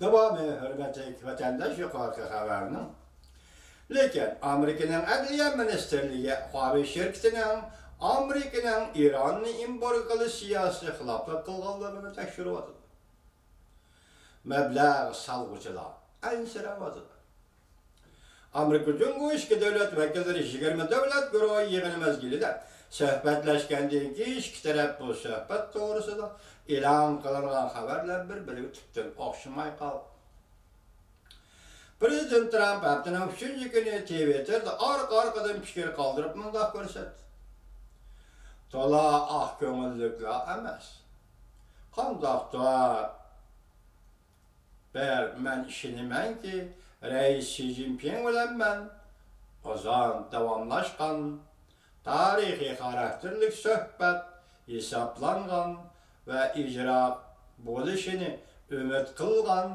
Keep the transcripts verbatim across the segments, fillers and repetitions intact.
داۋامى، ھۆرمەتلىك ۋەتەنداش، يۇقىرىقى خەۋەرنىڭ. لېكىن ئامېرىكىنىڭ ئەدلىيە مىنىستىرلىكى خۇاۋېي شىركىتىنىڭ ئامېرىكىنىڭ ئىراننى ئېمبارگو قىلىش سىياسىتىگە خىلاپلىق قىلغانلىقىنى تەكشۈرۈۋاتىدۇ. مەبلەغ سالغۇچىلار ئەنسىرەۋاتىدۇ. ئامېرىكا جۇڭگو ئىككى دۆلەت ۋەكىللىرى يىگىرمە دۆلەت گۇرۇھى يىغىنى مەزگىلىدە سۆھبەتلەشكەندىن كېيىن، ئىككى تەرەپ بۇ سۆھبەت توغرىسىدا ئېلان قىلىنغان خەۋەرلەر بىر-بىرىگە تۈپتىن ئوخشىماي قالدى. پىرېزىدېنت ترامپ ھەپتىنىڭ ئۈچىنچى كۈنى تىۋىتتېردا ئارقا-ئارقىدىن پىكىر قالدۇرۇپ مۇنداق كۆرسەتتى: «تولا ئاق كۆڭۈللۈكلا ئەمەس. قانداقتۇر بىر مەن ئىشىنىمەنكى، رەئىس شى جىنپىڭ بىلەن مەن ئۇزۇن داۋاملاشقان تارىخىي خاراكتېرلىك سۆھبەت ھېسابلانغان ۋە ئىجرا بولۇشىنى ئۈمىد قىلغان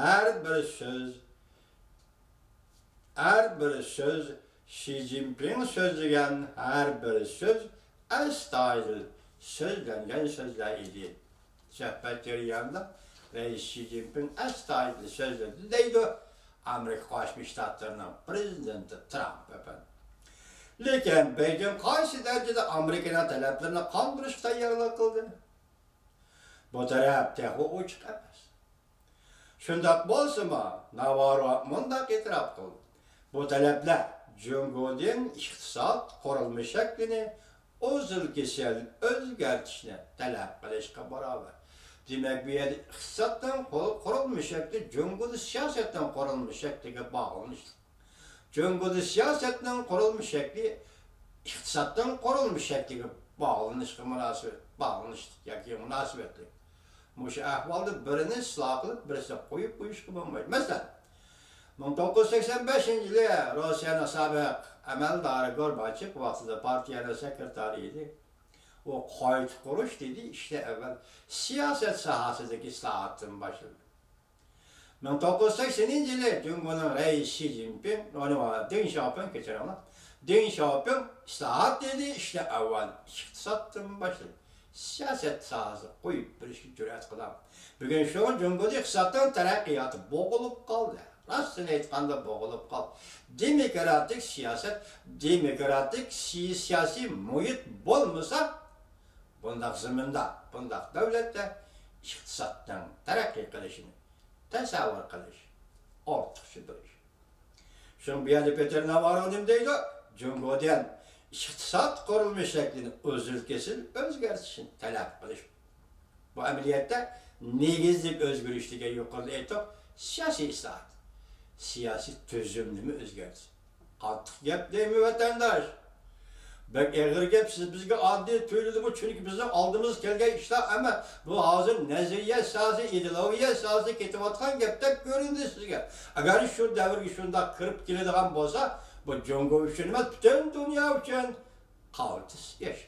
ھەر بىر سۆز، ھەر بىر سۆز، شى جىنپىڭ سۆزلىگەن ھەر بىر سۆز ئەستايىدىل سۆزلەنگەن سۆزلەر ئىدى. سۆھبەت جەريانىدا رەئىس شى جىنپىڭ ئەستايىدىل سۆزلىدى» دەيدۇ ئامېرىكا قوشما شتاتلىرىنىڭ پىرېزىدېنتى ترامپ ئەپەندى. لېكىن بېيجىڭ قايسى دەرىجىدە ئامېرىكىنىڭ تەلەپلىرىنى قاندۇرۇشقا تەييارلىق قىلدى؟ بۇ تەرەپ تېخى ئوچۇق ئەمەس. شۇنداق بولسىمۇ، ناۋاررو مۇنداق ئېتىراپ قىلدى: «بۇ تەلەپلەر جۇڭگودىن ئىقتىساد قۇرۇلما شەكلىنى ئۈزۈل-كېسىل ئۆزگەرتىشنى تەلەپ قىلىشقا باراۋەر.» دېمەك، بۇ يەردە ئىقتىسادنىڭ قۇ-، قۇرۇلما شەكلى جۇڭگودا سىياسەتنىڭ قۇرۇلما شەكلىگە باغلىنىشلىق. جۇڭگودا سىياسەتنىڭ قۇرۇلما شەكلى ئىقتىسادنىڭ قۇرۇلما شەكلىگە باغلىنىشقا مۇناسىۋەت، باغلىنىشلىق ياكى مۇناسىۋەتلىك. مۇشۇ ئەھۋالدا بىرىنى ئىسلاھ قىلىپ، بىرسىنى قويۇپ قويۇشقا بولمايدۇ. مەسىلەن، مىڭ توققۇز يۈز سەكسەن بەشىنچى يىلى روسىيەنىڭ سابىق ئەمەلدارى گورباچېف، ۋاقتىدا پارتىيەنىڭ سېكرېتارى ئىدى. ئۇ قايتا قۇرۇش دېدى، ئىشنى ئەۋۋەل سىياسەت ساھەسىدىكى ئىسلاھاتتىن باشلىدى. مىڭ توققۇز يۈز سەكسىنىنچى يىلى جۇڭگونىڭ رەئىسى شى جىنپىڭ، نو، نو، دېڭ شياۋپىڭ، كەچۈرۈڭلار، دېڭ شياۋپىڭ ئىسلاھات دېدى، ئىشنى ئاۋۋال ئىقتىسادتىن باشلىدى. سىياسەت ساھەسىگە قويۇپ بېرىشكە جۈرئەت قىلدى. بۈگۈن شۇڭا جۇڭگودا ئىقتىسادنىڭ تەرەققىياتى بوغۇلۇپ قالدى. راستىنى ئېيتقاندا، بوغۇلۇپ قالدى. دېموكراتىك سىياسەت، دېموكراتىك سىي-، سىياسىي مۇھىت بولمىسا، بۇنداق زېمىندا، بۇنداق دۆلەتتە ئىقتىسادنىڭ تەرەققىي قىلىشىنى تەسەۋۋۇر قىلىش ئارتۇقچە بىر ئىش. شۇڭا بۇ يەردە پېتېر ناۋاررو نېمە دەيدۇ؟ جۇڭگودىن ئىقتىساد قۇرۇلما شەكلىنى ئۈزۈل-كېسىل ئۆزگەرتىشنى تەلەپ قىلىش. بۇ ئەمەلىيەتتە نېگىزلىك ئۆزگىرىش دېگەن، يۇقىرىدا ئېيتتۇق، سىياسىي ئىسلاھات، سىياسىي تۈزۈملىمە ئۆزگەرتىش. قاتتىق گەپ دەيمەن، ۋەتەنداش. بەك ئېغىر گەپ، سىز بىزگە ئاددىي تۇيۇلىدىغۇ، چۈنكى بىزنىڭ ئالدىمىزغا كەلگەن ئىشلار ئەمەس. بۇ ھازىر نەزەرىيە ساھەسى، ئىدېئولوگىيە ساھەسى كېتىۋاتقان گەپتەك كۆرۈندى سىزگە. ئەگەر شۇ دەۋرگە شۇنداق كىرىپ كېلىدىغان بولسا، بۇ جۇڭگو ئۈچۈن ئەمەس، پۈتۈن دۇنيا ئۈچۈن قالتىس ئىش.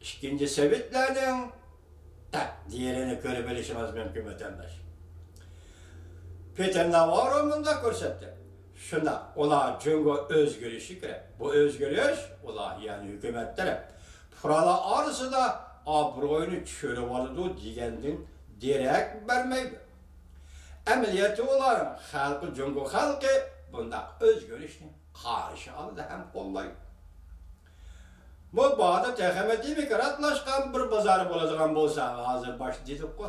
ئىككىنچى سوۋېتلارنىڭ تەقدىرىنى كۆرۈپ ئېلىشىڭىز مۇمكىن، ۋەتەنداش. پېتېر ناۋاررو مۇنداق كۆرسەتتى: شۇنداق، ئۇلار جۇڭگو ئۆزگىرىشى كېرەك. بۇ ئۆزگىرىش ئۇلار، يەنى ھۆكۈمەتلەر پۇقرالار ئارىسىدا ئابرۇينى چۈشۈرۈۋالىدۇ دېگەندىن دېرەك بەرمەيدۇ. ئەمەلىيەتتە ئۇلار خەلقى، جۇڭگو خەلقى بۇنداق ئۆزگىرىشنى قارشى ئالىدۇ ھەم قوللايدۇ. مۇبادا تېخىمۇ دېموكراتلاشقان بىر بازار بولىدىغان بولسا، ھازىر باشتا دېدۇققۇ،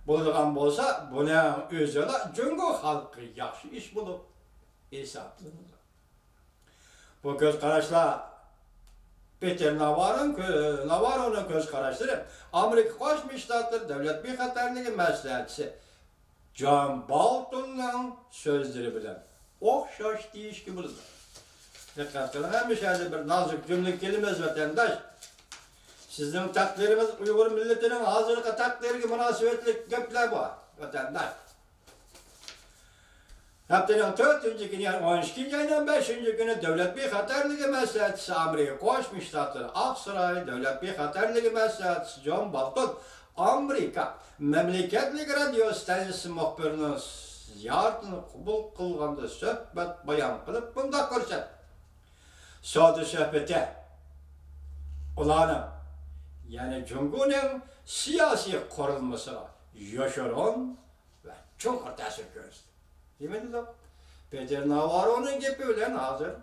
بولىدىغان بولسا، بۇنىڭ ئۆزىلا جۇڭگو خەلقىگە ياخشى ئىش بولۇپ ھېسابلىنىدۇ. بۇ كۆز قاراشلار، پېتېر ناۋارون كۆ-، ناۋارونىڭ كۆز قاراشلىرى ئامېرىكا قوشما شتاتلىرى دۆلەت بىخەتەرلىكى مەسلىھەتچىسى جان بولتوننىڭ سۆزلىرى بىلەن ئوخشاش دېيىشكە بولىدۇ. دىققەت قىلىڭ، ھەممە شەھەردە بىر نازۇك جۈملە كېلىمىز، ۋەتەنداش. سىزنىڭ تەقدىرىڭىز، ئۇيغۇر مىللىتىنىڭ ھازىرقى تەقدىرىگە مۇناسىۋەتلىك گەپلەر بار، ۋەتەنداش. ھەپتىنىڭ تۆتىنچى كۈنى، يەنى ئون ئىككىنچى ئاينىڭ بەشىنچى كۈنى دۆلەت بىخەتەرلىكى مەسلىھەتچىسى، ئامېرىكا قوشما شتاتلىرى ئاقساراي دۆلەت بىخەتەرلىكى مەسلىھەتچىسى جون بولتون ئامېرىكا مەملىكەتلىك رادىيو ستانسىيەسى مۇخبىرىنىڭ زىيارىتىنى قوبۇل قىلغاندا سۆھبەت بايان قىلىپ مۇنداق كۆرسەتتى: سودا سۆھبىتى ئۇلارنىڭ، يەنى جۇڭگونىڭ سىياسىي قۇرۇلمىسىغا يوشۇرۇن ۋە چوڭقۇر تەسىر كۆرسىتىدۇ. نېمە دېدۇق؟ پېتېر ناۋارونىڭ گېپى بىلەن ھازىر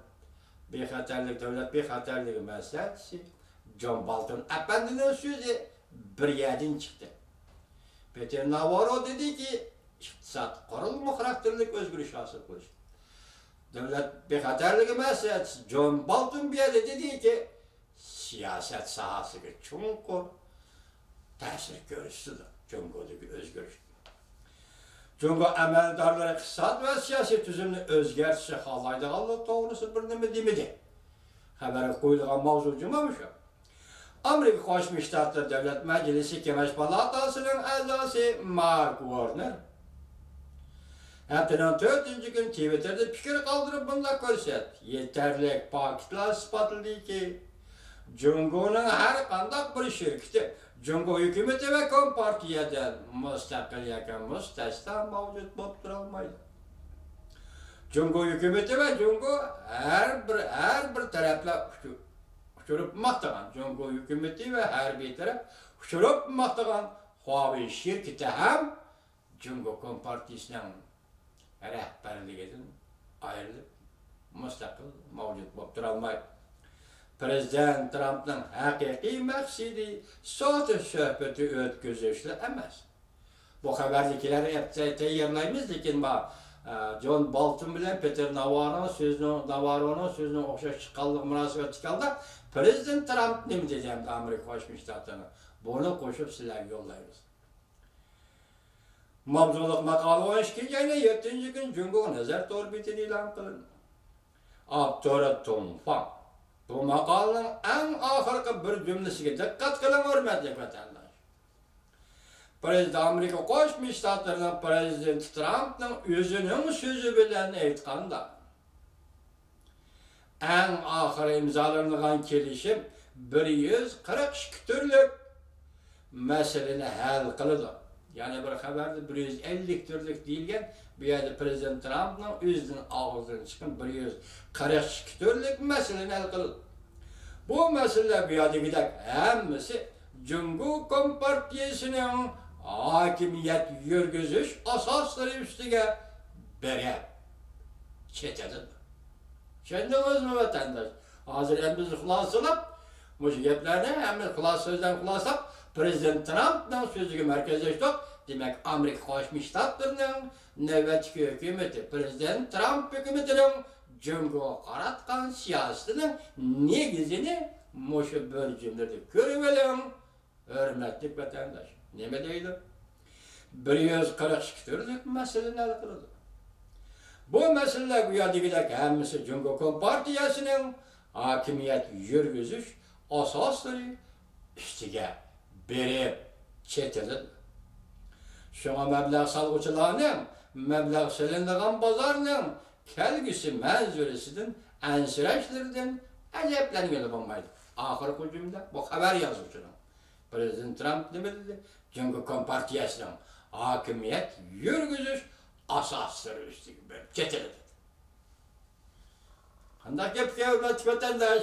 بىخەتەرلىك، دۆلەت بىخەتەرلىكى مەسلىھەتچىسى جون بالتون ئەپەندىنىڭ سۆزى بىر يەردىن چىقتى. پېتېر ناۋارو دېدىكى، ئىقتىساد قۇرۇلما خاراكتېرلىك ئۆزگىرىش ھاسىل قىلىش. دۆلەت بىخەتەرلىكى مەسلىھەتچىسى جون بالتون بۇ يەردە دېدىكى، سىياسەت ساھەسىگە چوڭقۇر تەسىر كۆرسىتىدۇ جۇڭگودىكى ئۆزگىرىش. جۇڭگو ئەمەلدارلىرى ئىقتىساد ۋە سىياسىي تۈزۈمنى ئۆزگەرتىشنى خالايدىغانلىقى توغرىسىدا بىر نېمە دېمىدى. خەۋەرگە قويۇلغان ماۋزۇ جۇمۇ مۇشۇ. ئامېرىكا قوشما شتاتلىرى دۆلەت مەجلىسى كېڭەش پالاتاسىنىڭ ئەزاسى مارك ۋورنېر ھەپتىنىڭ تۆتىنچى كۈنى تىۋىتتېردا پىكىر قالدۇرۇپ مۇنداق كۆرسەتتى: يېتەرلىك پاكىتلار ئىسپاتلىدىكى، جۇڭگونىڭ ھەر قانداق بىر شىركىتى جۇڭگو ھۆكۈمىتى ۋە كومپارتىيەدىن مۇستەقىل ياكى مۇستەسنا مەۋجۇت بولۇپ تۇرالمايدۇ. جۇڭگو ھۆكۈمىتى ۋە جۇڭگو ھەر بىر، ھەر بىر تەرەپلەر ئۇچۇ-، ئۇچۇرۇپ باقماقتىغان، جۇڭگو ھۆكۈمىتى ۋە ھەربىي تەرەپ ئۇچۇرۇپ باقماقتىغان خۇاۋېي شىركىتى ھەم جۇڭگو كومپارتىيىسىنىڭ رەھبەرلىكىدىن ئايرىلىپ، مۇستەقىل مەۋجۇت بولۇپ تۇرالمايدۇ. پىرېزىدېنت ترامپنىڭ ھەقىقىي مەقسىتى سودا سۆھبىتى ئۆتكۈزۈشلا ئەمەس. بۇ خەۋەردىكىلەر ئەپ-، تەييارلايمىز، لېكىن ما، ئە، جون بولتون بىلەن پېتېر ناۋارونىڭ سۆزىنىڭ، ناۋارونىڭ سۆزىنىڭ ئوخشاش چىققانلىقى مۇناسىۋەتلىك ھالدا پىرېزىدېنت ترامپ نېمە دېدى ھەمدە ئامېرىكا قوشما شتاتلىرىنىڭ، بۇنى قوشۇپ سىلەرگە يوللايمىز. ماۋزۇلۇق ماقالە ئون ئىككىنچى ئاينىڭ يەتتىنچى كۈنى جۇڭگو نەزەر تور بېتىدە ئېلان قىلىندى. ئاپتورى تۇڭفاڭ. بۇ ماقالىنىڭ ئەڭ ئاخىرقى بىر جۈملىسىگە دىققەت قىلىڭ، ھۆرمەتلىك ۋەتەنداش. پىرېزىدېنت، ئامېرىكا قوشما شتاتلىرىنىڭ پىرېزىدېنتى ترامپنىڭ ئۆزىنىڭ سۆزى بىلەن ئېيتقاندا، ئەڭ ئاخىرى ئىمزالىنىدىغان كېلىشىم بىر يۈز قىرىق ئىككى تۈرلۈك مەسىلىنى ھەل قىلىدۇ. يەنە بىر خەۋەردە بىر يۈز ئەللىك تۈرلۈك دېيىلگەن، بۇ يەردە پىرېزىدېنت ترامپنىڭ ئۆزىدىن ئاغزىدىن چىققان بىر يۈز قىرىق ئىككى تۈرلۈك مەسىلىنى ھەل قىلىدۇ. بۇ مەسىلىلەر بۇ يەردىكىدەك ھەممىسى جۇڭگو كومپارتىيىسىنىڭ ھاكىمىيەت يۈرگۈزۈش ئاساسلىرى ئۈستىگە بېرىپ چېتىلىدۇ. چۈشەندىڭىزمۇ، ۋەتەنداش؟ ھازىر ئەمدى بىز خۇلاسىلاپ، مۇشۇ گەپلەرنى ھەممە خۇلاسە سۆزلەرنى خۇلاسىلاپ، پىرېزىدېنت ترامپنىڭ سۆزىگە مەركەزلەشتۇق. دېمەك، ئامېرىكا قوشما شتاتلىرىنىڭ نۆۋەتتىكى ھۆكۈمىتى، پىرېزىدېنت ترامپ ھۆكۈمىتىنىڭ جۇڭگوغا قاراتقان سىياسىتىنىڭ نېگىزىنى مۇشۇ بىر جۈملىدە كۆرۈۋېلىڭ، ھۆرمەتلىك ۋەتەنداش. نېمە دەيدۇ؟ بىر يۈز قىرىق ئىككى تۈرلۈك مەسىلىنى ھەل قىلىدۇ. بۇ مەسىلىلەر گويا دېگۈدەك ھەممىسى جۇڭگو كومپارتىيەسىنىڭ ھاكىمىيەت يۈرگۈزۈش ئاساسلىرى ئۈستىگە بېرىپ چېتىلىدۇ. شۇڭا مەبلەغ سالغۇچىلارنىڭ، مەبلەغ سېلىنىدىغان بازارنىڭ كەلگۈسى مەنزىرىسىدىن ئەنسىرەشلىرىدىن ئەجەبلەنگىلى بولمايدۇ. ئاخىرقى جۈملە بۇ خەۋەر يازغۇچىنىڭ. پىرېزىدېنت ترامپ نېمە دېدى؟ جۇڭگو كومپارتىيەسىنىڭ ھاكىمىيەت يۈرگۈزۈش ئاساسلىرى ئۈستىگە بېرىپ چېتىلدى. قانداق گەپكەن، ھۆرمەتلىك ۋەتەنداش؟